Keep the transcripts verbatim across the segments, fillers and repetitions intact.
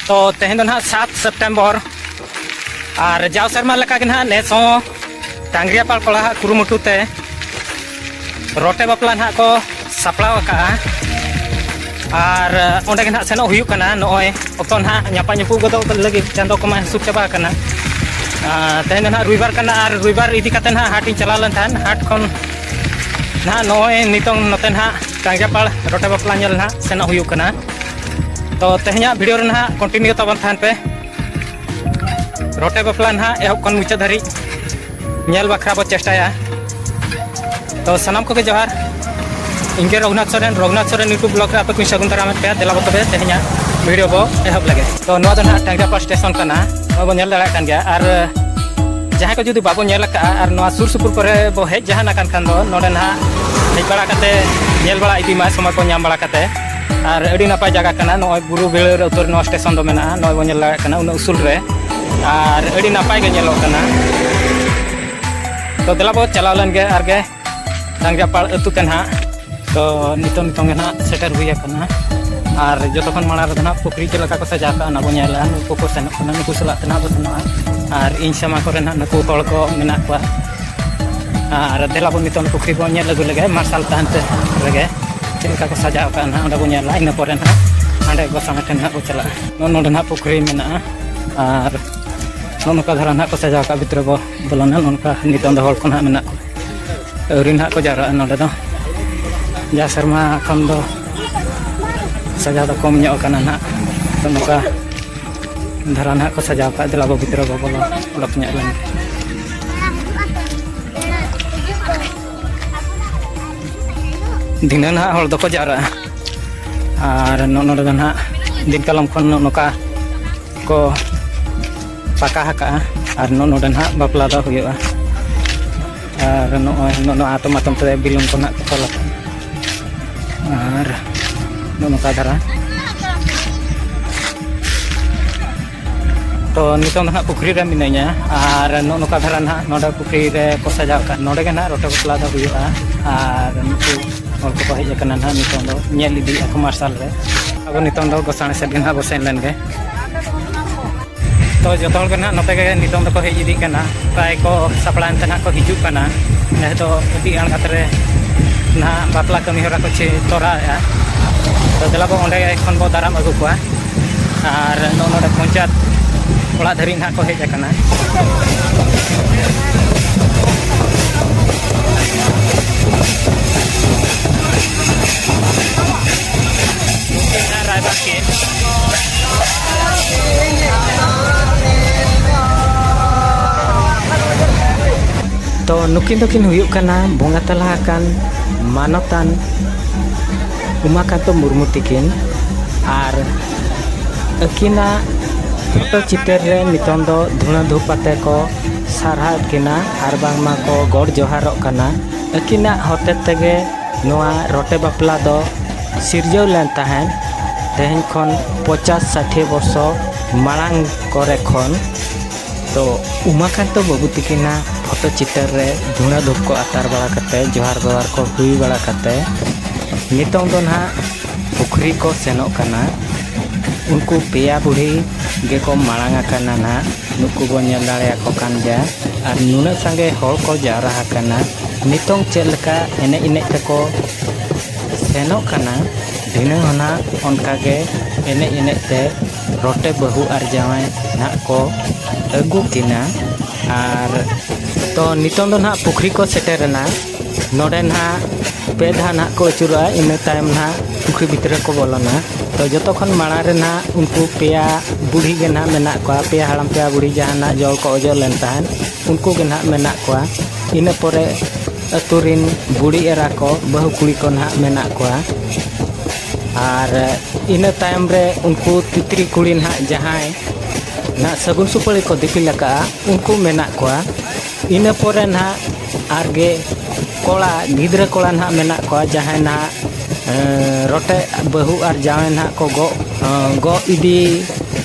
ᱛᱚ ᱛᱮᱦᱮᱧ ᱫᱚ ᱱᱟᱦᱟᱜ ᱥᱟᱛ ᱥᱮᱯᱴᱮᱢᱵᱚᱨ, ᱟᱨ ᱡᱟᱣ ᱥᱮᱨᱢᱟ ᱞᱮᱠᱟ ᱜᱮ ᱱᱟᱦᱟᱜ ᱱᱮᱥ ᱦᱚᱸ ᱴᱟᱝᱜᱽᱨᱤᱭᱟᱯᱟᱲ ᱠᱚᱲᱟ ᱦᱟᱜ ᱠᱩᱨᱩᱢᱩᱴᱩ ᱛᱮ ᱨᱚᱴᱮ ᱵᱟᱯᱞᱟ ᱱᱟᱦᱟᱜ ᱠᱚ ᱥᱟᱯᱲᱟᱣ ᱟᱠᱟᱫᱼᱟ᱾ ᱟᱨ ᱚᱸᱰᱮ ᱜᱮ ᱱᱟᱦᱟᱜ ᱥᱮᱱᱚᱜ ᱦᱩᱭᱩᱜ ᱠᱟᱱᱟ᱾ ᱱᱚᱜᱼᱚᱭ ᱚᱠᱛᱚ ᱱᱟᱦᱟᱜ ᱧᱟᱯᱟᱢ ᱧᱩᱯᱩᱜ ᱜᱚᱫᱚᱜ ᱞᱟᱹᱜᱤᱫ ᱪᱟᱸᱫᱚ ᱠᱚᱢᱟ ᱦᱟᱹᱥᱩᱨ ᱪᱟᱵᱟ ᱟᱠᱟᱱᱟ᱾ ᱟᱨ ᱛᱮᱦᱮᱧ ᱫᱚ ᱱᱟᱦᱟᱜ ᱨᱚᱵᱤᱵᱟᱨ ᱠᱟᱱᱟ, ᱟᱨ ᱨᱚᱵᱤᱵᱟᱨ ᱤᱫᱤ ᱠᱟᱛᱮ ᱱᱟᱦᱟᱜ ᱦᱟᱴ ᱤᱧ ᱪᱟᱞᱟᱣ ᱞᱮᱱ ᱛᱟᱦᱮᱸᱫ᱾ ᱦᱟᱴ ᱠᱷᱚᱱ ᱱᱟᱦᱟᱜ ᱱᱚᱜᱼᱚᱭ ᱱᱤᱛᱚᱝ ᱱᱚᱛᱮ ᱱᱟᱦᱟᱜ ᱴᱟᱝᱜᱽᱨᱤᱭᱟᱯᱟᱲ ᱨᱚᱴᱮ ᱵᱟᱯᱞᱟ ᱧᱮᱞ ᱱᱟᱦᱟᱜ ᱥᱮᱱᱚᱜ ᱦᱩᱭᱩᱜ ᱠᱟᱱᱟ᱾ ᱛᱚ ᱛᱮᱦᱮᱧᱟᱜ ᱵᱷᱤᱰᱤᱭᱳ ᱨᱮ ᱱᱟᱦᱟᱜ ᱠᱚᱱᱴᱤᱱᱤᱭᱩ ᱛᱟᱵᱚᱱ ᱛᱟᱦᱮᱱ ᱯᱮ᱾ ᱨᱚᱴᱮ ᱵᱟᱯᱞᱟ ᱱᱟᱦᱟᱜ ᱮᱦᱚᱵ ᱠᱷᱚᱱ ᱢᱩᱪᱟᱹᱫ ᱫᱷᱟᱹᱨᱤᱡ ᱧᱮᱞ ᱵᱟᱠᱷᱨᱟ ᱵᱚ ᱪᱮᱥᱴᱟᱭᱟ᱾ ᱛᱚ ᱥᱟᱱᱟᱢ ᱠᱚᱜᱮ ᱡᱚᱦᱟᱨ᱾ ᱤᱧ ᱜᱮ ᱨᱚᱜᱷᱩᱱᱟᱛᱷ ᱥᱚᱨᱮᱱ, ᱨᱚᱜᱷᱩᱱᱟᱛᱷ ᱥᱚᱨᱮᱱ YouTube ᱵᱞᱚᱜ ᱨᱮ ᱟᱯᱮ ᱠᱚᱧ ᱥᱟᱹᱜᱩᱱ ᱫᱟᱨᱟᱢᱮᱫ ᱯᱮᱭᱟ᱾ ᱫᱮᱞᱟ ᱵᱚ ᱛᱚᱵᱮ ᱛᱮᱦᱮᱧᱟᱜ ᱵᱷᱤᱰᱤᱭᱳ ᱵᱚ ᱮᱦᱚᱵ ᱞᱮᱜᱮ᱾ ᱛᱚ ᱱᱚᱣᱟ ᱫᱚ ᱱᱟᱦᱟᱜ ᱴᱟᱝᱜᱽᱨᱤᱭᱟᱯᱟᱲ ᱥᱴᱮᱥᱚᱱ ᱠᱟᱱᱟ, ᱱᱚᱣᱟ ᱵᱚ ᱧᱮᱞ ᱫᱟᱲᱮᱭᱟᱜ ᱠᱟᱱ ᱜᱮᱭᱟ᱾ ᱟᱨ ᱡᱟᱦᱟᱸᱭ ᱠᱚ ᱡᱩᱫᱤ ᱵᱟᱵᱚ ᱧᱮᱞ ᱟᱠᱟᱫᱼᱟ ᱟᱨ ᱱᱚᱣᱟ ᱥᱩᱨ ᱥᱩᱯᱩᱨ ᱠᱚᱨᱮ ᱵᱚ ᱦᱮᱡ ᱡᱟᱦᱟᱱ ᱟᱠᱟᱱ ᱠᱷᱟᱱ ᱫᱚ ᱱᱚᱰᱮ ᱱᱟᱦᱟᱜ ᱦᱮᱡ ᱵᱟᱲᱟ ᱠᱟᱛᱮ ᱧᱮᱞ ᱵᱟᱲᱟ ᱤᱫᱤ ᱢᱟ, ᱥᱚᱢᱚᱭ ᱠᱚ ᱧᱟᱢ ᱵᱟᱲᱟ ᱠᱟᱛᱮ᱾ ᱟᱨ ᱟᱹᱰᱤ ᱱᱟᱯᱟᱭ ᱡᱟᱭᱜᱟ ᱠᱟᱱᱟ, ᱱᱚᱜᱼᱚᱭ ᱵᱩᱨᱩ ᱵᱤᱦᱟᱹᱲ ᱩᱛᱟᱹᱨ ᱱᱚᱣᱟ ᱥᱴᱮᱥᱚᱱ ᱫᱚ ᱢᱮᱱᱟᱜᱼᱟ᱾ ᱱᱚᱜᱼᱚᱭ ᱵᱚᱱ ᱧᱮᱞ ᱫᱟᱲᱮᱭᱟᱜ ᱠᱟᱱᱟ ᱩᱱᱟᱹᱜ ᱩᱥᱩᱞ ᱨᱮ, ᱟᱨ ᱟᱹᱰᱤ ᱱᱟᱯᱟᱭ ᱜᱮ ᱧᱮᱞᱚᱜ ᱠᱟᱱᱟ᱾ ᱛᱚ ᱫᱮᱞᱟ ᱵᱚ ᱪᱟᱞᱟᱣ ᱞᱮᱱ ᱜᱮ ᱟᱨ ᱜᱮ ᱴᱟᱝᱜᱽᱨᱤᱭᱟᱯᱟᱲ ᱟᱹᱛᱩ ᱛᱮ ᱱᱟᱦᱟᱜ᱾ ᱛᱚ ᱱᱤᱛᱚᱝ ᱱᱤᱛᱚᱝ ᱜᱮ ᱱᱟᱦᱟᱜ ᱥᱮᱴᱮᱨ ᱦᱩᱭ ᱟᱠᱟᱱᱟ᱾ ᱟᱨ ᱡᱚᱛᱚ ᱠᱷᱚᱱ ᱢᱟᱲᱟᱝ ᱨᱮᱫᱚ ᱱᱟᱦᱟᱜ ᱯᱩᱠᱷᱨᱤ ᱪᱮᱫ ᱞᱮᱠᱟ ᱠᱚ ᱥᱟᱡᱟᱣ ᱠᱟᱜᱼᱟ ᱚᱱᱟ ᱵᱚᱱ ᱧᱮᱞᱟ᱾ ᱱᱩᱠᱩ ᱠᱚ ᱥᱮᱱᱚᱜ ᱠᱟᱱᱟ, ᱱᱩᱠᱩ ᱥᱟᱞᱟᱜ ᱛᱮ ᱱᱟᱦᱟᱜ ᱵᱚ ᱥᱮᱱᱚᱜᱼᱟ᱾ ᱟᱨ ᱤᱧ ᱥᱟᱢᱟᱝ ᱠᱚᱨᱮ ᱱᱟᱦᱟᱜ ᱱᱩᱠᱩ ᱦᱚᱲ ᱠᱚ ᱢᱮᱱᱟᱜ ᱠᱚᱣᱟ᱾ ᱟᱨ ᱫᱮᱞᱟ ᱵᱚᱱ ᱱᱤᱛᱚᱝ ᱯᱩᱠᱷᱨᱤ ᱵᱚᱱ ᱧᱮᱞ ᱟᱹᱜᱩ ᱞᱮᱜᱮ, ᱢᱟᱨᱥᱟᱞ ᱛᱟᱦᱮᱱ ᱛᱮ ᱨᱮᱜᱮ ᱪᱮᱫ ᱞᱮᱠᱟ ᱠᱚ ᱥᱟᱡᱟᱣ ᱠᱟᱜᱼᱟ ᱱᱟᱦᱟᱜ ᱚᱸᱰᱮ ᱵᱚᱱ ᱧᱮᱞᱟ᱾ ᱤᱱᱟᱹ ᱯᱚᱨᱮ ᱱᱟᱦᱟᱜ ᱦᱟᱸᱰᱮ ᱜᱚᱥᱟᱬᱮ ᱴᱷᱮᱱ ᱱᱟᱦᱟᱜ ᱵᱚ ᱪᱟᱞᱟᱜᱼᱟ᱾ ᱱᱚᱜᱼᱚ ᱱᱚᱰᱮ ᱱᱟᱦᱟᱜ ᱯᱩᱠᱷᱨᱤ ᱢᱮᱱᱟᱜᱼᱟ᱾ ᱟᱨ ᱱᱚᱜᱼᱚ ᱱᱚᱝᱠᱟ ᱫᱷᱟᱨᱟ ᱱᱟᱦᱟᱜ ᱠᱚ ᱥᱟᱡᱟᱣ ᱠᱟᱜᱼᱟ, ᱵᱷᱤᱛᱨᱤ ᱵᱚ ᱵᱚᱞᱚᱱᱟ᱾ ᱱᱚᱜᱼᱚ ᱱᱚᱝᱠᱟ ᱱᱤᱛᱚᱝ ᱫᱚ ᱦᱚᱲ ᱠᱚ ᱱᱟᱦᱟᱜ ᱢᱮᱱᱟᱜ ᱠᱚᱣᱟ, ᱟᱹᱣᱨᱤ ᱱᱟᱦᱟᱜ ᱠᱚ ᱡᱟᱣᱨᱟᱜᱼᱟ ᱱᱚᱰᱮ ᱫᱚ᱾ ᱡᱟ ᱥᱮᱨᱢᱟ ᱠᱷᱚᱱ ᱫᱚ ᱥᱟᱡᱟᱣ ᱫᱚ ᱠᱚᱢ ᱧᱚᱜ ᱟᱠᱟᱱᱟ ᱱᱟᱦᱟᱜ᱾ ᱛᱚ ᱱᱚᱝᱠᱟ ᱫᱷᱟᱨᱟ ᱱᱟᱦᱟᱜ ᱠᱚ ᱥᱟᱡᱟᱣ ᱠᱟᱜᱼᱟ᱾ ᱫᱮᱞᱟ ᱵᱚ ᱵᱷᱤᱛᱨᱤ ᱵᱚ ᱵᱚᱞᱚ ᱚᱰᱚᱠ ᱧᱚᱜ ᱞᱮᱱ ᱜᱮ᱾ ᱫᱷᱤᱱᱟᱹᱱ ᱦᱟᱸᱜ ᱦᱚᱲ ᱫᱚᱠᱚ ᱡᱟᱣᱨᱟᱜᱼᱟ᱾ ᱟᱨ ᱱᱚᱜᱼᱚ ᱱᱚᱰᱮ ᱫᱚ ᱱᱟᱦᱟᱜ ᱫᱤᱱ ᱠᱟᱞᱚᱢ ᱠᱷᱚᱱ ᱱᱚᱜᱼᱚ ᱱᱚᱝᱠᱟ ᱠᱚ ᱯᱟᱠᱟ ᱟᱠᱟᱜᱼᱟ᱾ ᱟᱨ ᱱᱚᱜᱼᱚ ᱱᱚᱰᱮ ᱱᱟᱦᱟᱜ ᱵᱟᱯᱞᱟ ᱫᱚ ᱦᱩᱭᱩᱜᱼᱟ᱾ ᱟᱨ ᱱᱚᱜᱼᱚᱭ ᱱᱚᱜᱼᱚ ᱱᱚᱣᱟ ᱟᱛᱚᱢ ᱟᱛᱚᱢ ᱛᱮ ᱵᱤᱞᱚᱱ ᱠᱚ ᱱᱟᱦᱟᱜ ᱠᱚ ᱛᱚᱞ ᱟᱠᱟᱜᱼᱟ᱾ ᱟᱨ ᱱᱚᱜᱼᱚ ᱱᱚᱝᱠᱟ ᱫᱷᱟᱨᱟ᱾ ᱛᱚ ᱱᱤᱛᱚᱝ ᱫᱚ ᱱᱟᱦᱟᱜ ᱯᱩᱠᱷᱨᱤ ᱨᱮ ᱢᱤᱱᱟᱹᱧᱟ᱾ ᱟᱨ ᱱᱚᱜᱼᱚ ᱱᱚᱝᱠᱟ ᱫᱷᱟᱨᱟ ᱱᱟᱦᱟᱜ ᱱᱚᱰᱮ ᱯᱩᱠᱷᱨᱤ ᱨᱮ ᱠᱚ ᱥᱟᱡᱟᱣ ᱠᱟᱜᱼᱟ᱾ ᱱᱚᱰᱮ ᱜᱮ ᱱᱟᱦᱟᱜ ᱨᱚᱴᱮ ᱵᱟᱯᱞᱟ ᱫᱚ ᱦᱩᱭᱩᱜᱼᱟ᱾ ᱟᱨ ᱱᱩᱠᱩ ᱦᱚᱲ ᱠᱚᱠᱚ ᱦᱮᱡ ᱟᱠᱟᱱᱟ ᱱᱟᱦᱟᱜ, ᱱᱤᱛᱚᱝ ᱫᱚ ᱧᱮᱞ ᱤᱫᱤᱭᱮᱫᱼᱟ ᱠᱚ ᱢᱟᱨᱥᱟᱞ ᱨᱮ᱾ ᱟᱵᱚ ᱱᱤᱛᱚᱝ ᱫᱚ ᱜᱚᱥᱟᱬᱮ ᱥᱮᱫ ᱜᱮ ᱱᱟᱦᱟᱜ ᱵᱚ ᱥᱮᱱ ᱞᱮᱱ ᱜᱮ᱾ ᱛᱚ ᱡᱚᱛᱚ ᱦᱚᱲ ᱜᱮ ᱱᱟᱦᱟᱜ ᱱᱚᱛᱮ ᱜᱮ ᱱᱤᱛᱚᱝ ᱫᱚᱠᱚ ᱦᱮᱡ ᱤᱫᱤᱜ ᱠᱟᱱᱟ, ᱯᱨᱟᱭ ᱠᱚ ᱥᱟᱯᱲᱟᱣ ᱮᱱᱛᱮ ᱱᱟᱦᱟᱜ ᱠᱚ ᱦᱤᱡᱩᱜ ᱠᱟᱱᱟ᱾ ᱡᱟᱦᱟᱸ ᱫᱚ ᱟᱹᱰᱤ ᱟᱬᱜᱟᱛ ᱨᱮ ᱱᱟᱦᱟᱜ ᱵᱟᱯᱞᱟ ᱠᱟᱹᱢᱤ ᱦᱚᱨᱟ ᱠᱚ ᱪᱮ ᱛᱚᱨᱟᱣᱮᱫᱼᱟ᱾ ᱛᱚ ᱫᱮᱞᱟ ᱵᱚ ᱚᱸᱰᱮ ᱠᱷᱚᱱ ᱵᱚ ᱫᱟᱨᱟᱢ ᱟᱹᱜᱩ ᱠᱚᱣᱟ᱾ ᱟᱨ ᱱᱚᱜᱼᱚ ᱱᱚᱰᱮ ᱯᱚᱧᱪᱟᱭᱮᱛ ᱚᱲᱟᱜ ᱫᱷᱟᱹᱨᱤᱡ ᱱᱟᱦᱟᱜ ᱠᱚ ᱦᱮᱡ ᱟᱠᱟᱱᱟ᱾ ᱨᱟᱭᱵᱟᱨ ᱠᱮ᱾ ᱛᱚ ᱱᱩᱠᱤᱱ ᱫᱚᱠᱤᱱ ᱦᱩᱭᱩᱜ ᱠᱟᱱᱟ ᱵᱚᱸᱜᱟ ᱛᱟᱞᱟ ᱟᱠᱟᱱ ᱢᱟᱱᱚᱛᱟᱱ ᱩᱢᱟᱠᱟᱱᱛᱚ ᱢᱩᱨᱢᱩ ᱛᱤᱠᱤᱱ᱾ ᱟᱨ ᱟᱹᱠᱤᱱᱟᱜ ᱯᱷᱳᱴᱳ ᱪᱤᱛᱟᱹᱨ ᱨᱮ ᱱᱤᱛᱚᱝ ᱫᱚ ᱫᱷᱩᱬᱟᱹ ᱫᱷᱩᱯ ᱟᱛᱮ ᱠᱚ ᱥᱟᱨᱦᱟᱣᱮᱫ ᱠᱤᱱᱟ ᱟᱨ ᱵᱟᱝᱢᱟ ᱠᱚ ᱜᱚᱰ ᱡᱚᱦᱟᱨᱚᱜ ᱠᱟᱱᱟ᱾ ᱟᱹᱠᱤᱱᱟᱜ ᱦᱚᱛᱮ ᱛᱮᱜᱮ ᱱᱚᱣᱟ ᱨᱚᱴᱮ ᱵᱟᱯᱞᱟ ᱫᱚ ᱥᱤᱨᱡᱟᱹᱣ ᱞᱮᱱ ᱛᱟᱦᱮᱸᱫ, ᱛᱮᱦᱮᱧ ᱠᱷᱚᱱ ᱯᱚᱪᱟᱥ ᱥᱟᱴᱷᱤ ᱵᱚᱨᱥᱚ ᱢᱟᱲᱟᱝ ᱠᱚᱨᱮ ᱠᱷᱚᱱ᱾ ᱛᱚ ᱩᱢᱟᱠᱟᱱᱛᱚ ᱵᱟᱹᱵᱩ ᱛᱤᱠᱤᱱᱟᱜ ᱯᱷᱳᱴᱳ ᱪᱤᱛᱟᱹᱨ ᱨᱮ ᱫᱷᱩᱬᱟᱹ ᱫᱷᱩᱯ ᱠᱚ ᱟᱛᱟᱨ ᱵᱟᱲᱟ ᱠᱟᱛᱮ, ᱡᱚᱦᱟᱨ ᱡᱚᱦᱟᱨ ᱠᱚ ᱦᱩᱭ ᱵᱟᱲᱟ ᱠᱟᱛᱮ, ᱱᱤᱛᱚᱝ ᱫᱚ ᱱᱟᱦᱟᱜ ᱯᱩᱠᱷᱨᱤ ᱠᱚ ᱥᱮᱱᱚᱜ ᱠᱟᱱᱟ᱾ ᱩᱱᱠᱩ ᱯᱮᱭᱟ ᱵᱩᱲᱦᱤ ᱜᱮᱠᱚ ᱢᱟᱲᱟᱝ ᱟᱠᱟᱱᱟ ᱱᱟᱦᱟᱜ, ᱱᱩᱠᱩ ᱵᱚᱱ ᱧᱮᱞ ᱫᱟᱲᱮᱭᱟᱠᱚ ᱠᱟᱱ ᱜᱮᱭᱟ᱾ ᱟᱨ ᱱᱩᱱᱟᱹᱜ ᱥᱟᱸᱜᱮ ᱦᱚᱲ ᱠᱚ ᱡᱟᱣᱨᱟ ᱟᱠᱟᱱᱟ᱾ ᱱᱤᱛᱚᱝ ᱪᱮᱫ ᱞᱮᱠᱟ ᱮᱱᱮᱡ ᱮᱱᱮᱡ ᱛᱮᱠᱚ ᱥᱮᱱᱚᱜ ᱠᱟᱱᱟ, ᱫᱷᱤᱱᱟᱹᱝ ᱦᱚᱸ ᱱᱟᱦᱟᱜ ᱚᱱᱠᱟ ᱜᱮ ᱮᱱᱮᱡ ᱮᱱᱮᱡ ᱛᱮ ᱨᱚᱴᱮ ᱵᱟᱹᱦᱩ ᱟᱨ ᱡᱟᱶᱟᱭ ᱱᱟᱦᱟᱜ ᱠᱚ ᱟᱹᱜᱩ ᱠᱤᱱᱟ᱾ ᱟᱨ ᱛᱚ ᱱᱤᱛᱚᱝ ᱫᱚ ᱱᱟᱦᱟᱜ ᱯᱩᱠᱷᱨᱤ ᱠᱚ ᱥᱮᱴᱮᱨᱮᱱᱟ᱾ ᱱᱚᱰᱮ ᱱᱟᱦᱟᱜ ᱯᱮ ᱫᱷᱟᱣ ᱱᱟᱦᱟᱜ ᱠᱚ ᱟᱹᱪᱩᱨᱚᱜᱼᱟ, ᱤᱱᱟᱹ ᱛᱟᱭᱚᱢ ᱱᱟᱦᱟᱜ ᱯᱩᱠᱷᱨᱤ ᱵᱷᱤᱛᱨᱤ ᱨᱮᱠᱚ ᱵᱚᱞᱚᱱᱟ᱾ ᱛᱚ ᱡᱚᱛᱚ ᱠᱷᱚᱱ ᱢᱟᱲᱟᱝ ᱨᱮ ᱱᱟᱦᱟᱜ ᱩᱱᱠᱩ ᱯᱮᱭᱟ ᱵᱩᱲᱦᱤ ᱜᱮ ᱱᱟᱦᱟᱜ ᱢᱮᱱᱟᱜ ᱠᱚᱣᱟ, ᱯᱮᱭᱟ ᱦᱟᱲᱟᱢ ᱯᱮᱭᱟ ᱵᱩᱲᱦᱤ ᱡᱟᱦᱟᱸ ᱱᱟᱦᱟᱜ ᱡᱚᱞ ᱠᱚ ᱚᱡᱚᱜ ᱞᱮᱱ ᱛᱟᱦᱮᱸᱫ, ᱩᱱᱠᱩ ᱜᱮ ᱱᱟᱦᱟᱜ ᱢᱮᱱᱟᱜ ᱠᱚᱣᱟ᱾ ᱤᱱᱟᱹ ᱯᱚᱨᱮ ᱟᱹᱛᱩ ᱨᱤᱱ ᱵᱩᱲᱦᱤ ᱮᱨᱟ ᱠᱚ, ᱵᱟᱹᱦᱩ ᱠᱩᱲᱤ ᱠᱚ ᱱᱟᱦᱟᱜ ᱢᱮᱱᱟᱜ ᱠᱚᱣᱟ᱾ ᱟᱨ ᱤᱱᱟᱹ ᱛᱟᱭᱚᱢ ᱨᱮ ᱩᱱᱠᱩ ᱛᱤᱛᱨᱤ ᱠᱩᱲᱤ ᱱᱟᱦᱟᱜ ᱡᱟᱦᱟᱸᱭ ᱱᱟᱦᱟᱜ ᱥᱟᱹᱜᱩᱱ ᱥᱩᱯᱟᱹᱲᱤ ᱠᱚ ᱫᱤᱯᱤᱞ ᱟᱠᱟᱫᱼᱟ, ᱩᱱᱠᱩ ᱢᱮᱱᱟᱜ ᱠᱚᱣᱟ᱾ ᱤᱱᱟᱹ ᱯᱚᱨᱮ ᱱᱟᱦᱟᱜ ᱟᱨᱜᱮ ᱠᱚᱲᱟ, ᱜᱤᱫᱽᱨᱟᱹ ᱠᱚᱲᱟ ᱱᱟᱦᱟᱜ ᱢᱮᱱᱟᱜ ᱠᱚᱣᱟ, ᱡᱟᱦᱟᱸᱭ ᱱᱟᱦᱟᱜ, ᱮᱸ, ᱨᱚᱴᱮ ᱵᱟᱹᱦᱩ ᱟᱨ ᱡᱟᱶᱟᱭ ᱱᱟᱦᱟᱜ ᱠᱚ ᱜᱚᱜ, ᱮᱸ, ᱜᱚᱜ ᱤᱫᱤ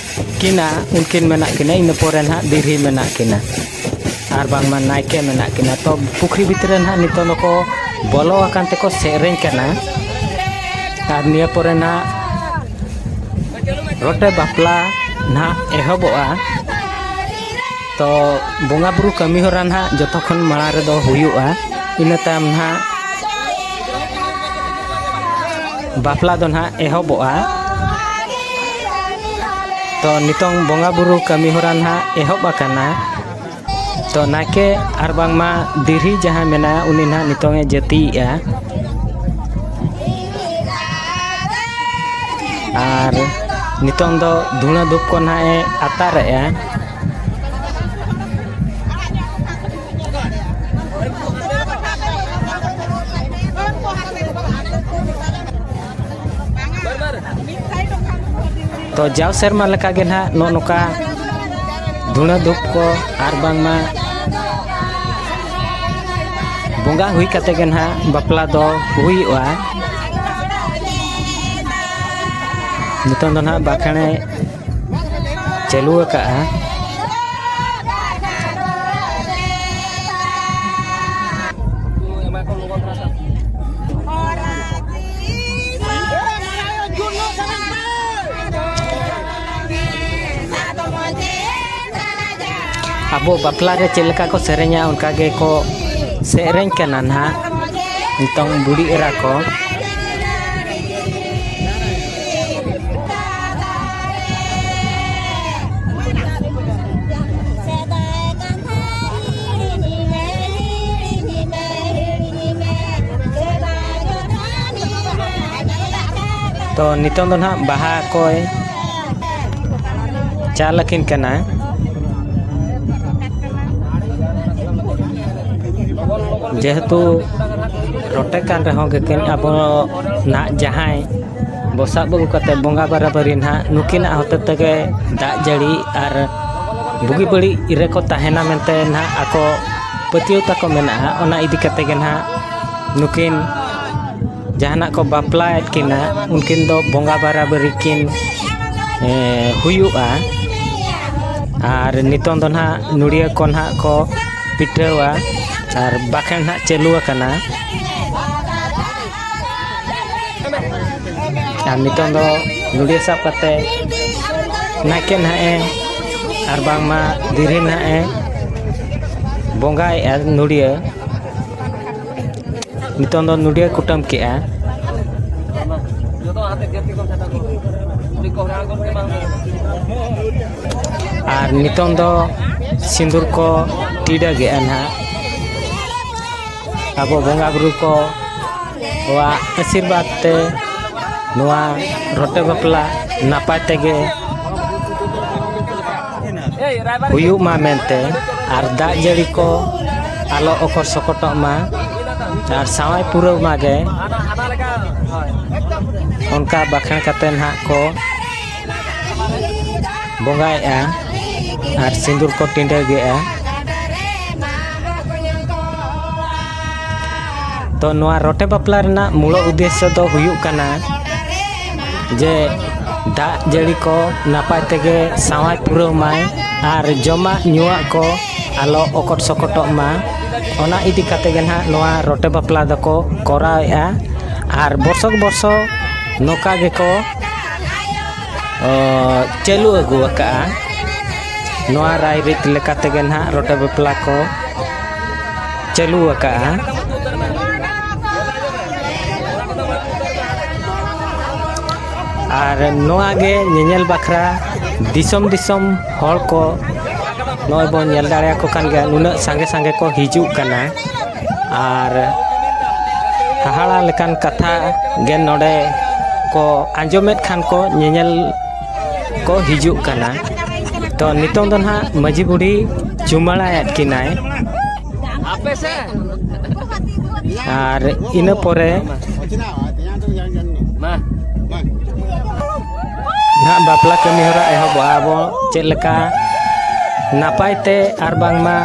ᱠᱤᱱᱟ, ᱩᱱᱠᱤᱱ ᱢᱮᱱᱟᱜ ᱠᱤᱱᱟ᱾ ᱤᱱᱟᱹ ᱯᱚᱨᱮ ᱱᱟᱦᱟᱜ ᱫᱤᱨᱦᱤ ᱢᱮᱱᱟᱜ ᱠᱤᱱᱟ, ᱟᱨ ᱵᱟᱝᱢᱟ ᱱᱟᱭᱠᱮ ᱢᱮᱱᱟᱜ ᱠᱤᱱᱟ᱾ ᱛᱚ ᱯᱩᱠᱷᱨᱤ ᱵᱷᱤᱛᱨᱤ ᱨᱮ ᱱᱟᱦᱟᱜ ᱱᱤᱛᱚᱝ ᱫᱚᱠᱚ ᱵᱚᱞᱚ ᱟᱠᱟᱱ ᱛᱮᱠᱚ ᱥᱮᱨᱮᱧ ᱠᱟᱱᱟ᱾ ᱟᱨ ᱱᱤᱭᱟᱹ ᱯᱚᱨᱮ ᱱᱟᱦᱟᱜ ᱨᱚᱴᱮ ᱵᱟᱯᱞᱟ ᱱᱟᱦᱟᱜ ᱮᱦᱚᱵᱚᱜᱼᱟ᱾ ᱛᱚ ᱵᱚᱸᱜᱟ ᱵᱩᱨᱩ ᱠᱟᱹᱢᱤ ᱦᱚᱨᱟ ᱱᱟᱦᱟᱜ ᱡᱚᱛᱚ ᱠᱷᱚᱱ ᱢᱟᱲᱟᱝ ᱨᱮᱫᱚ ᱦᱩᱭᱩᱜᱼᱟ, ᱤᱱᱟᱹ ᱛᱟᱭᱚᱢ ᱱᱟᱦᱟᱜ ᱵᱟᱯᱞᱟ ᱫᱚ ᱱᱟᱦᱟᱜ ᱮᱦᱚᱵᱚᱜᱼᱟ᱾ ᱛᱚ ᱱᱤᱛᱚᱝ ᱵᱚᱸᱜᱟ ᱵᱩᱨᱩ ᱠᱟᱹᱢᱤ ᱦᱚᱨᱟ ᱱᱟᱦᱟᱜ ᱮᱦᱚᱵ ᱟᱠᱟᱱᱟ᱾ ᱛᱚ ᱱᱟᱭᱠᱮ ᱟᱨ ᱵᱟᱝᱢᱟ ᱫᱤᱨᱦᱤ ᱡᱟᱦᱟᱸᱭ ᱢᱮᱱᱟᱭᱟ, ᱩᱱᱤ ᱱᱟᱦᱟᱜ ᱱᱤᱛᱚᱝ ᱮ ᱡᱟᱹᱛᱤᱭᱮᱜᱼᱟ᱾ ᱟᱨ ᱱᱤᱛᱚᱝ ᱫᱚ ᱫᱷᱩᱬᱟᱹ ᱫᱷᱩᱯ ᱠᱚ ᱱᱟᱦᱟᱜ ᱮ ᱟᱛᱟᱨᱮᱜᱼᱟ᱾ ᱛᱚ ᱡᱟᱣ ᱥᱮᱨᱢᱟ ᱞᱮᱠᱟᱜᱮ ᱱᱟᱦᱟᱜ ᱱᱚᱜᱼᱚ ᱱᱚᱝᱠᱟ ᱫᱷᱩᱬᱟᱹ ᱫᱷᱩᱯ ᱠᱚ ᱟᱨ ᱵᱟᱝᱢᱟ ᱵᱚᱸᱜᱟ ᱦᱩᱭ ᱠᱟᱛᱮ ᱜᱮ ᱱᱟᱦᱟᱜ ᱵᱟᱯᱞᱟ ᱫᱚ ᱦᱩᱭᱩᱜᱼᱟ᱾ ᱱᱤᱛᱚᱝ ᱫᱚ ᱱᱟᱦᱟᱜ ᱵᱟᱠᱷᱮᱬᱮ ᱪᱟᱹᱞᱩ ᱟᱠᱟᱫᱼᱟ᱾ ᱟᱵᱚ ᱵᱟᱯᱞᱟ ᱨᱮ ᱪᱮᱫ ᱞᱮᱠᱟ ᱠᱚ ᱥᱮᱨᱮᱧᱟ, ᱚᱱᱠᱟ ᱜᱮᱠᱚ ᱥᱮᱨᱮᱧ ᱠᱟᱱᱟ ᱱᱟᱦᱟᱜ ᱱᱤᱛᱚᱝ ᱵᱩᱰᱷᱤ ᱮᱨᱟ ᱠᱚ᱾ ᱛᱚ ᱱᱤᱛᱚᱝ ᱫᱚ ᱱᱟᱦᱟᱜ ᱵᱟᱦᱟ ᱠᱚᱭ ᱪᱟᱞ ᱟᱹᱠᱤᱱ ᱠᱟᱱᱟ᱾ ᱡᱮᱦᱮᱛᱩ ᱨᱚᱴᱮ ᱠᱟᱱ ᱨᱮᱦᱚᱸ ᱜᱮᱠᱤᱱ ᱟᱵᱚ ᱱᱟᱦᱟᱜ ᱡᱟᱦᱟᱸᱭ ᱵᱚ ᱥᱟᱵ ᱟᱹᱜᱩ ᱠᱟᱛᱮ ᱵᱚᱸᱜᱟ ᱵᱟᱨᱟᱵᱟᱹᱨᱤ ᱱᱟᱦᱟᱜ ᱱᱩᱠᱤᱱᱟᱜ ᱦᱚᱛᱮ ᱛᱮᱜᱮ ᱫᱟᱜ ᱡᱟᱹᱲᱤ ᱟᱨ ᱵᱩᱜᱤ ᱵᱟᱹᱲᱤᱡ ᱨᱮᱠᱚ ᱛᱟᱦᱮᱱᱟ ᱢᱮᱱᱛᱮ ᱱᱟᱦᱟᱜ ᱟᱠᱚ ᱯᱟᱹᱛᱭᱟᱹᱣ ᱛᱟᱠᱚ ᱢᱮᱱᱟᱜᱼᱟ᱾ ᱚᱱᱟ ᱤᱫᱤ ᱠᱟᱛᱮ ᱜᱮ ᱱᱟᱦᱟᱜ ᱱᱩᱠᱤᱱ ᱡᱟᱦᱟᱱᱟᱜ ᱠᱚ ᱵᱟᱯᱞᱟᱭᱮᱫ ᱠᱤᱱᱟ, ᱩᱱᱠᱤᱱ ᱫᱚ ᱵᱚᱸᱜᱟ ᱵᱟᱨᱟᱵᱟᱹᱨᱤ ᱠᱤᱱ, ᱮ, ᱦᱩᱭᱩᱜᱼᱟ᱾ ᱟᱨ ᱱᱤᱛᱚᱝ ᱫᱚ ᱱᱟᱦᱟᱜ ᱱᱚᱰᱤᱭᱟᱹ ᱠᱚ ᱱᱟᱦᱟᱜ ᱠᱚ ᱯᱤᱴᱷᱟᱹᱣᱟ ᱟᱨ ᱵᱟᱠᱷᱮᱬ ᱱᱟᱦᱟᱜ ᱪᱟᱹᱞᱩ ᱟᱠᱟᱱᱟ᱾ ᱟᱨ ᱱᱤᱛᱚᱝ ᱫᱚ ᱱᱚᱰᱤᱭᱟᱹ ᱥᱟᱵ ᱠᱟᱛᱮ ᱱᱟᱭᱠᱮ ᱱᱟᱦᱟᱜ ᱮ ᱟᱨ ᱵᱟᱝᱢᱟ ᱫᱤᱨᱦᱤ ᱱᱟᱦᱟᱜ ᱮ ᱵᱚᱸᱜᱟᱭᱮᱫᱼᱟ ᱱᱩᱰᱤᱭᱟᱹ᱾ ᱱᱤᱛᱚᱝ ᱫᱚ ᱱᱩᱰᱤᱭᱟᱹ ᱠᱩᱴᱟᱹᱢ ᱠᱮᱜᱼᱟ᱾ ᱟᱨ ᱱᱤᱛᱚᱝ ᱫᱚ ᱥᱤᱸᱫᱩᱨ ᱠᱚ ᱴᱤᱰᱟᱹᱜᱮᱜᱼᱟ ᱱᱟᱦᱟᱜ᱾ ᱟᱵᱚ ᱵᱚᱸᱜᱟ ᱵᱩᱨᱩ ᱠᱚᱣᱟᱜ ᱟᱥᱤᱨᱵᱟᱫᱽ ᱛᱮ ᱱᱚᱣᱟ ᱨᱚᱴᱮ ᱵᱟᱯᱞᱟ ᱱᱟᱯᱟᱭ ᱛᱮᱜᱮ ᱦᱩᱭᱩᱜ ᱢᱟ ᱢᱮᱱᱛᱮ, ᱟᱨ ᱫᱟᱜ ᱡᱟᱹᱲᱤ ᱠᱚ ᱟᱞᱚ ᱚᱠᱚᱨ ᱥᱚᱠᱚᱴᱚᱜ ᱢᱟ, ᱟᱨ ᱥᱟᱶᱟᱭ ᱯᱩᱨᱟᱹᱣ ᱢᱟᱜᱮ, ᱚᱱᱠᱟ ᱵᱟᱠᱷᱮᱬ ᱠᱟᱛᱮ ᱱᱟᱦᱟᱜ ᱠᱚ ᱵᱚᱸᱜᱟᱭᱮᱜᱼᱟ ᱟᱨ ᱥᱤᱸᱫᱩᱨ ᱠᱚ ᱴᱤᱰᱟᱹᱜᱮᱜᱼᱟ᱾ ᱛᱚ ᱱᱚᱣᱟ ᱨᱚᱴᱮ ᱵᱟᱯᱞᱟ ᱨᱮᱱᱟᱜ ᱢᱩᱲ ᱩᱫᱽᱫᱮᱥᱥᱚ ᱫᱚ ᱦᱩᱭᱩᱜ ᱠᱟᱱᱟ ᱡᱮ ᱫᱟᱜ ᱡᱟᱹᱲᱤ ᱠᱚ ᱱᱟᱯᱟᱭ ᱛᱮᱜᱮ ᱥᱟᱶᱟᱭ ᱯᱩᱨᱟᱹᱣ ᱢᱟᱭ ᱟᱨ ᱡᱚᱢᱟᱜ ᱧᱩᱣᱟᱜ ᱠᱚ ᱟᱞᱚ ᱚᱠᱚᱴ ᱥᱚᱠᱚᱴᱚᱜ ᱢᱟ, ᱚᱱᱟ ᱤᱫᱤ ᱠᱟᱛᱮ ᱜᱮ ᱱᱟᱦᱟᱜ ᱱᱚᱣᱟ ᱨᱚᱴᱮ ᱵᱟᱯᱞᱟ ᱫᱚᱠᱚ ᱠᱚᱨᱟᱣᱮᱜᱼᱟ᱾ ᱟᱨ ᱵᱚᱨᱥᱚᱠ ᱵᱚᱨᱥᱚ ᱱᱚᱝᱠᱟ ᱜᱮᱠᱚ ᱚ, ᱪᱟᱹᱞᱩ ᱟᱹᱜᱩ ᱟᱠᱟᱫᱼᱟ᱾ ᱱᱚᱣᱟ ᱨᱟᱭᱨᱤᱛ ᱞᱮᱠᱟ ᱛᱮᱜᱮ ᱱᱟᱦᱟᱜ ᱨᱚᱴᱮ ᱵᱟᱯᱞᱟ ᱠᱚ ᱪᱟᱹᱞᱩ ᱟᱠᱟᱫᱼᱟ᱾ ᱟᱨ ᱱᱚᱣᱟ ᱜᱮ ᱧᱮᱧᱮᱞ ᱵᱟᱠᱷᱨᱟ ᱫᱤᱥᱚᱢ ᱫᱤᱥᱚᱢ ᱦᱚᱲ ᱠᱚ ᱱᱚᱜᱼᱚᱭ ᱵᱚᱱ ᱧᱮᱞ ᱫᱟᱲᱮᱭᱟᱠᱚ ᱠᱟᱱ ᱜᱮᱭᱟ, ᱱᱩᱱᱟᱹᱜ ᱥᱟᱸᱜᱮ ᱥᱟᱸᱜᱮ ᱠᱚ ᱦᱤᱡᱩᱜ ᱠᱟᱱᱟ᱾ ᱟᱨ ᱦᱟᱦᱟᱲᱟ ᱞᱮᱠᱟᱱ ᱠᱟᱛᱷᱟ ᱜᱮ ᱱᱚᱰᱮ ᱠᱚ ᱟᱸᱡᱚᱢᱮᱫ ᱠᱷᱟᱱ ᱠᱚ ᱧᱮᱧᱮᱞ ᱠᱚ ᱦᱤᱡᱩᱜ ᱠᱟᱱᱟ᱾ ᱛᱚ ᱱᱤᱛᱚᱝ ᱫᱚ ᱱᱟᱦᱟᱜ ᱢᱟᱹᱡᱷᱤ ᱵᱩᱰᱷᱤ ᱪᱩᱢᱟᱹᱲᱟᱭᱮᱫ ᱠᱤᱱᱟᱭ᱾ ᱟᱨ ᱤᱱᱟᱹ ᱯᱚᱨᱮ ᱱᱟᱦᱟᱜ ᱵᱟᱯᱞᱟ ᱠᱟᱹᱢᱤ ᱦᱚᱨᱟ ᱮᱦᱚᱵᱚᱜᱼᱟ᱾ ᱟᱵᱚ ᱪᱮᱫ ᱞᱮᱠᱟ ᱱᱟᱯᱟᱭ ᱛᱮ ᱟᱨ ᱵᱟᱝᱢᱟ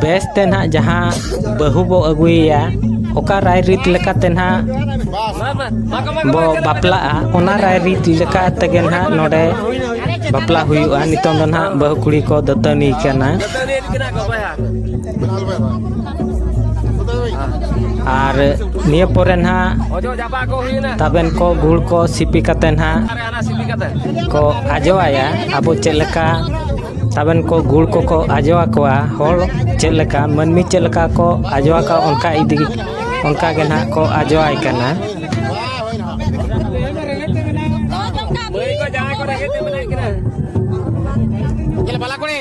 ᱵᱮᱥ ᱛᱮ ᱱᱟᱦᱟᱜ ᱡᱟᱦᱟᱸ ᱵᱟᱹᱦᱩ ᱵᱚ ᱟᱹᱜᱩᱭᱮᱭᱟ, ᱚᱠᱟ ᱨᱟᱭᱨᱤᱛ ᱞᱮᱠᱟᱛᱮ ᱱᱟᱦᱟᱜ ᱵᱚ ᱵᱟᱯᱞᱟᱜᱼᱟ, ᱚᱱᱟ ᱨᱟᱭᱨᱤᱛ ᱞᱮᱠᱟ ᱛᱮᱜᱮ ᱱᱟᱦᱟᱜ ᱱᱚᱰᱮ ᱵᱟᱯᱞᱟ ᱦᱩᱭᱩᱜᱼᱟ᱾ ᱱᱤᱛᱚᱝ ᱫᱚ ᱱᱟᱦᱟᱜ ᱵᱟᱹᱦᱩ ᱠᱩᱲᱤ ᱠᱚ ᱫᱟᱹᱛᱟᱹᱱᱤ ᱠᱟᱱᱟ᱾ ᱟᱨ ᱱᱤᱭᱟᱹ ᱯᱚᱨᱮ ᱱᱟᱦᱟᱜ ᱚᱡᱚᱜ ᱡᱟᱯᱟᱜ ᱠᱚ ᱦᱩᱭᱱᱟ᱾ ᱛᱟᱵᱮᱱ ᱠᱚ ᱜᱩᱲ ᱠᱚ ᱥᱤᱯᱤ ᱠᱟᱛᱮ ᱱᱟᱦᱟᱜ ᱟᱨᱮ ᱦᱟᱱᱟ ᱥᱤᱯᱤ ᱠᱟᱛᱮ᱾ ᱠᱚ ᱟᱡᱚᱣᱟᱭᱟ᱾ ᱟᱵᱚ ᱪᱮᱫ ᱞᱮᱠᱟ ᱛᱟᱵᱮᱱ ᱠᱚ ᱜᱩᱲ ᱠᱚᱠᱚ ᱟᱡᱚ ᱟᱠᱚᱣᱟ, ᱦᱚᱲ ᱪᱮᱫ ᱞᱮᱠᱟ, ᱢᱟᱹᱱᱢᱤ ᱪᱮᱫ ᱞᱮᱠᱟ ᱠᱚ ᱟᱡᱚ ᱟᱠᱚᱣᱟ, ᱚᱱᱠᱟ ᱤᱫᱤ, ᱚᱱᱠᱟ ᱜᱮ ᱱᱟᱦᱟᱜ ᱠᱚ ᱟᱡᱚᱣᱟᱭ ᱠᱟᱱᱟ᱾ ᱢᱟᱹᱭ ᱠᱚ ᱡᱟᱦᱟᱸᱭ ᱠᱚ ᱨᱮᱸᱜᱮᱡ ᱛᱮ ᱢᱮᱱᱟᱜ ᱠᱤᱱᱟ᱾ ᱪᱮᱫ ᱵᱟᱞᱟ ᱠᱚᱲᱮ?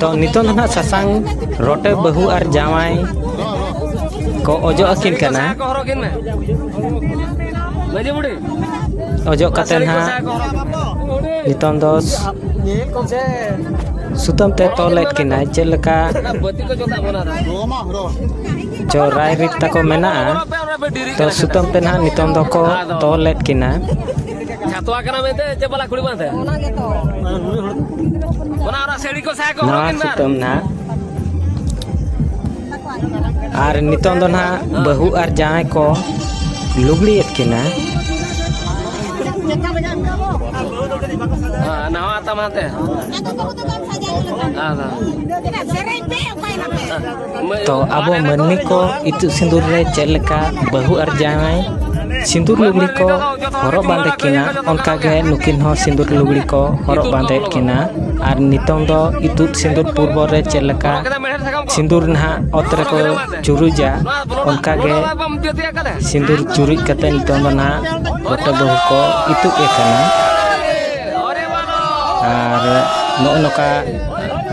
ᱛᱚ, ᱱᱤᱛᱚᱝ ᱫᱚ ᱱᱟᱦᱟᱜ ᱥᱟᱥᱟᱝ ᱨᱚᱴᱮ ᱵᱟᱹᱦᱩ ᱟᱨ ᱡᱟᱶᱟᱭ ᱠᱚ ᱚᱡᱚᱜ ᱟᱹᱠᱤᱱ ᱠᱟᱱᱟ᱾ ᱢᱟᱹᱡᱷᱤ ᱵᱩᱰᱷᱤ᱾ ᱚᱡᱚᱜ ᱠᱟᱛᱮ ᱱᱟᱦᱟᱜ ᱱᱤᱛᱚᱝ ᱫᱚ ᱥᱩᱛᱟᱹᱢ ᱛᱮ ᱛᱚᱞᱮᱫ ᱠᱤᱱᱟᱭ, ᱪᱮᱫ ᱞᱮᱠᱟ ᱪᱚ ᱨᱟᱭ ᱨᱤᱛ ᱛᱟᱠᱚ ᱢᱮᱱᱟᱜᱼᱟ᱾ ᱛᱚ, ᱥᱩᱛᱟᱹᱢ ᱛᱮ ᱱᱟᱦᱟᱜ ᱱᱤᱛᱚᱝ ᱫᱚᱠᱚ ᱛᱚᱞᱮᱫ ᱠᱤᱱᱟ᱾ ᱪᱷᱟᱛᱣᱟ ᱠᱟᱱᱟ ᱢᱮᱱᱛᱮ ᱪᱮᱫ ᱵᱟᱞᱟ ᱠᱩᱲᱤ ᱵᱟᱝ ᱛᱮ? ᱚᱱᱟ ᱚᱱᱟ ᱥᱟᱹᱲᱤ ᱠᱚ ᱥᱟᱭᱟ ᱠᱚ ᱦᱚᱨᱚᱜ ᱱᱟᱣᱟ ᱠᱤᱱ ᱢᱮ᱾ ᱥᱩᱛᱟᱹᱢ ᱱᱟᱦᱟᱜ᱾ ᱟᱨ ᱱᱤᱛᱚᱝ ᱫᱚ ᱱᱟᱦᱟᱜ ᱵᱟᱹᱦᱩ ᱟᱨ ᱡᱟᱶᱟᱭ ᱠᱚ ᱞᱩᱜᱽᱲᱤᱭᱮᱫ ᱠᱤᱱᱟ᱾ ᱦᱮᱸ, ᱱᱟᱣᱟ ᱛᱟᱢᱟ ᱛᱮ᱾ ᱟᱫᱚ᱾ ᱛᱚ, ᱟᱵᱚ ᱢᱟᱹᱱᱢᱤ ᱠᱚ ᱤᱛᱩᱫ ᱥᱤᱸᱫᱩᱨ ᱨᱮ ᱪᱮᱫ ᱞᱮᱠᱟ ᱵᱟᱹᱦᱩ ᱟᱨ ᱡᱟᱶᱟᱭ ᱥᱤᱸᱫᱩᱨ ᱞᱩᱜᱽᱲᱤ ᱠᱚ ᱦᱚᱨᱚᱜ ᱵᱟᱸᱫᱮ ᱠᱤᱱᱟ, ᱚᱱᱠᱟ ᱜᱮ ᱱᱩᱠᱤᱱ ᱦᱚᱸ ᱥᱤᱸᱫᱩᱨ ᱞᱩᱜᱽᱲᱤ ᱠᱚ ᱦᱚᱨᱚᱜ ᱵᱟᱸᱫᱮᱭᱮᱫ ᱠᱤᱱᱟ᱾ ᱟᱨ ᱱᱤᱛᱚᱝ ᱫᱚ ᱤᱛᱩᱫ ᱥᱤᱸᱫᱩᱨ ᱯᱩᱨᱵᱚ ᱨᱮ ᱪᱮᱫ ᱞᱮᱠᱟ ᱥᱤᱸᱫᱩᱨ ᱱᱟᱦᱟᱜ ᱚᱛ ᱨᱮᱠᱚ ᱪᱩᱨᱩᱡᱟ, ᱚᱱᱠᱟ ᱜᱮ ᱥᱤᱸᱫᱩᱨ ᱪᱩᱨᱩᱡ ᱠᱟᱛᱮ ᱱᱤᱛᱚᱝ ᱫᱚ ᱱᱟᱦᱟᱜ ᱨᱚᱴᱮ ᱵᱟᱹᱦᱩ ᱠᱚ ᱤᱛᱩᱫ ᱮ ᱠᱟᱱᱟ᱾ ᱟᱨ ᱱᱚᱜᱼᱚ ᱱᱚᱝᱠᱟ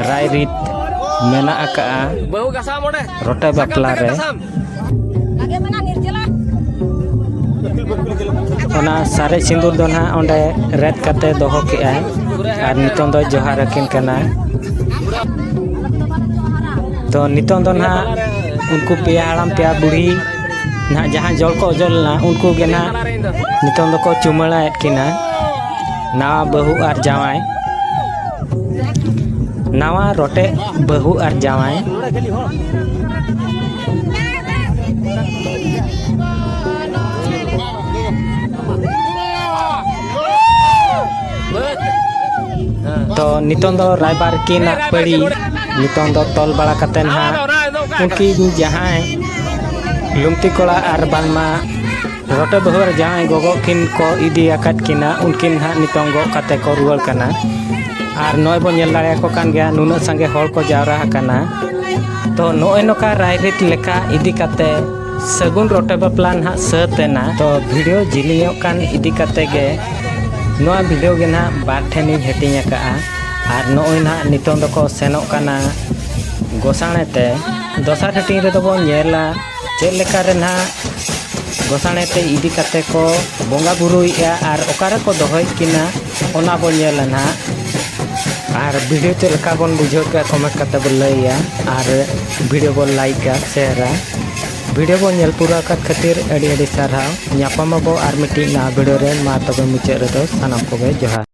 ᱨᱟᱭᱨᱤᱛ ᱢᱮᱱᱟᱜ ᱟᱠᱟᱜᱼᱟ ᱵᱟᱹᱦᱩ ᱜᱷᱟᱥᱟᱣ ᱢᱚᱬᱮ᱾ ᱨᱚᱴᱮ ᱵᱟᱯᱞᱟ ᱨᱮ᱾ ᱚᱱᱟ ᱥᱟᱨᱮᱡ ᱥᱤᱸᱫᱩᱨ ᱫᱚ ᱱᱟᱦᱟᱜ ᱚᱸᱰᱮ ᱨᱮᱫ ᱠᱟᱛᱮ ᱫᱚᱦᱚ ᱠᱮᱜᱼᱟᱭ ᱟᱨ ᱱᱤᱛᱚᱝ ᱫᱚ ᱡᱚᱦᱟᱨ ᱟᱹᱠᱤᱱ ᱠᱟᱱᱟ᱾ ᱛᱚ, ᱱᱤᱛᱚᱝ ᱫᱚ ᱱᱟᱦᱟᱜ ᱩᱱᱠᱩ ᱯᱮᱭᱟ ᱦᱟᱲᱟᱢ ᱯᱮᱭᱟ ᱵᱩᱲᱦᱤ ᱱᱟᱦᱟᱜ ᱡᱟᱦᱟᱸ ᱡᱚᱞ ᱠᱚ ᱚᱡᱚᱜ ᱞᱮᱱᱟ, ᱩᱱᱠᱩ ᱜᱮ ᱱᱟᱦᱟᱜ ᱱᱤᱛᱚᱝ ᱫᱚᱠᱚ ᱪᱩᱢᱟᱹᱲᱟᱭᱮᱫ ᱠᱤᱱᱟ ᱱᱟᱣᱟ ᱵᱟᱹᱦᱩ ᱟᱨ ᱡᱟᱶᱟᱭ᱾ ᱱᱟᱣᱟ ᱨᱚᱴᱮ ᱵᱟᱹᱦᱩ ᱟᱨ ᱡᱟᱶᱟᱭ᱾ ᱛᱚ ᱱᱤᱛᱚᱝ ᱫᱚ ᱨᱟᱭᱵᱟᱨ ᱠᱤᱱᱟᱜ ᱯᱟᱹᱲᱤ ᱱᱤᱛᱚᱝ ᱫᱚ ᱛᱚᱞ ᱵᱟᱲᱟ ᱠᱟᱛᱮ ᱱᱟᱦᱟᱜ ᱩᱱᱠᱤᱱ ᱡᱟᱦᱟᱸᱭ ᱞᱩᱢᱛᱤ ᱠᱚᱲᱟ ᱟᱨ ᱵᱟᱝᱢᱟ ᱨᱚᱴᱮ ᱵᱟᱹᱦᱩ ᱟᱨ ᱡᱟᱶᱟᱭ ᱜᱚᱜᱚ ᱠᱤᱱ ᱠᱚ ᱤᱫᱤ ᱟᱠᱟᱫ ᱠᱤᱱᱟ, ᱩᱱᱠᱤᱱ ᱱᱟᱦᱟᱜ ᱱᱤᱛᱚᱝ ᱜᱚᱜ ᱠᱟᱛᱮ ᱠᱚ ᱨᱩᱣᱟᱹᱲ ᱠᱟᱱᱟ᱾ ᱟᱨ ᱱᱚᱜᱼᱚᱭ ᱵᱚᱱ ᱧᱮᱞ ᱫᱟᱲᱮᱭᱟᱠᱚ ᱠᱟᱱ ᱜᱮᱭᱟ, ᱱᱩᱱᱟᱹᱜ ᱥᱟᱸᱜᱮ ᱦᱚᱲ ᱠᱚ ᱡᱟᱣᱨᱟ ᱟᱠᱟᱱᱟ᱾ ᱛᱚ ᱱᱚᱜᱼᱚᱭ ᱱᱚᱝᱠᱟ ᱨᱟᱭᱨᱤᱛ ᱞᱮᱠᱟ ᱤᱫᱤ ᱠᱟᱛᱮ ᱥᱟᱹᱜᱩᱱ ᱨᱚᱴᱮ ᱵᱟᱯᱞᱟ ᱱᱟᱦᱟᱜ ᱥᱟᱹᱛ ᱮᱱᱟ᱾ ᱛᱚ ᱵᱷᱤᱰᱤᱭᱳ ᱡᱤᱞᱤᱧᱚᱜ ᱠᱟᱱ ᱤᱫᱤ ᱠᱟᱛᱮ ᱜᱮ ᱱᱚᱣᱟ ᱵᱷᱤᱰᱤᱭᱳ ᱜᱮ ᱱᱟᱦᱟᱜ ᱵᱟᱨ ᱴᱷᱮᱱᱤᱧ ᱦᱟᱹᱴᱤᱧ ᱟᱠᱟᱫᱼᱟ᱾ ᱟᱨ ᱱᱚᱜᱼᱚᱭ ᱱᱟᱦᱟᱜ ᱱᱤᱛᱚᱝ ᱫᱚᱠᱚ ᱥᱮᱱᱚᱜ ᱠᱟᱱᱟ ᱜᱚᱥᱟᱬᱮ ᱛᱮ᱾ ᱫᱚᱥᱟᱨ ᱦᱟᱹᱴᱤᱧ ᱨᱮᱫᱚ ᱵᱚᱱ ᱧᱮᱞᱟ ᱪᱮᱫ ᱞᱮᱠᱟ ᱨᱮ ᱱᱟᱦᱟᱜ ᱜᱚᱥᱟᱬᱮ ᱛᱮ ᱤᱫᱤ ᱠᱟᱛᱮ ᱠᱚ ᱵᱚᱸᱜᱟ ᱵᱩᱨᱩᱭᱮᱫᱼᱟ ᱟᱨ ᱚᱠᱟ ᱨᱮᱠᱚ ᱫᱚᱦᱚᱭᱮᱫ ᱠᱤᱱᱟ ᱚᱱᱟ ᱵᱚᱱ ᱧᱮᱞᱟ ᱱᱟᱦᱟᱜ᱾ ᱟᱨ ᱵᱷᱤᱰᱤᱭᱳ ᱪᱮᱫ ᱞᱮᱠᱟ ᱵᱚᱱ ᱵᱩᱡᱷᱟᱹᱣ ᱠᱮᱫᱼᱟ ᱠᱚᱢᱮᱱᱴ ᱠᱟᱛᱮ ᱵᱚᱱ ᱞᱟᱹᱭᱟ ᱟᱨ ᱵᱷᱤᱰᱤᱭᱳ ᱵᱚᱱ ᱞᱟᱭᱤᱠᱟ, ᱥᱮᱭᱟᱨᱟ᱾ ᱵᱷᱤᱰᱤᱭᱳ ᱵᱚᱱ ᱧᱮᱞ ᱯᱩᱨᱟᱹᱣ ᱟᱠᱟᱫ ᱠᱷᱟᱹᱛᱤᱨ ᱟᱹᱰᱤ ᱟᱹᱰᱤ ᱥᱟᱨᱦᱟᱣ᱾ ᱧᱟᱯᱟᱢ ᱟᱵᱚ ᱟᱨ ᱢᱤᱫᱴᱤᱡ ᱱᱟᱣᱟ ᱵᱷᱤᱰᱤᱭᱳ ᱨᱮ᱾ ᱢᱟ ᱛᱚᱵᱮ ᱢᱩᱪᱟᱹᱫ ᱨᱮᱫᱚ ᱥᱟᱱᱟᱢ ᱠᱚᱜᱮ ᱡᱚᱦᱟᱨ᱾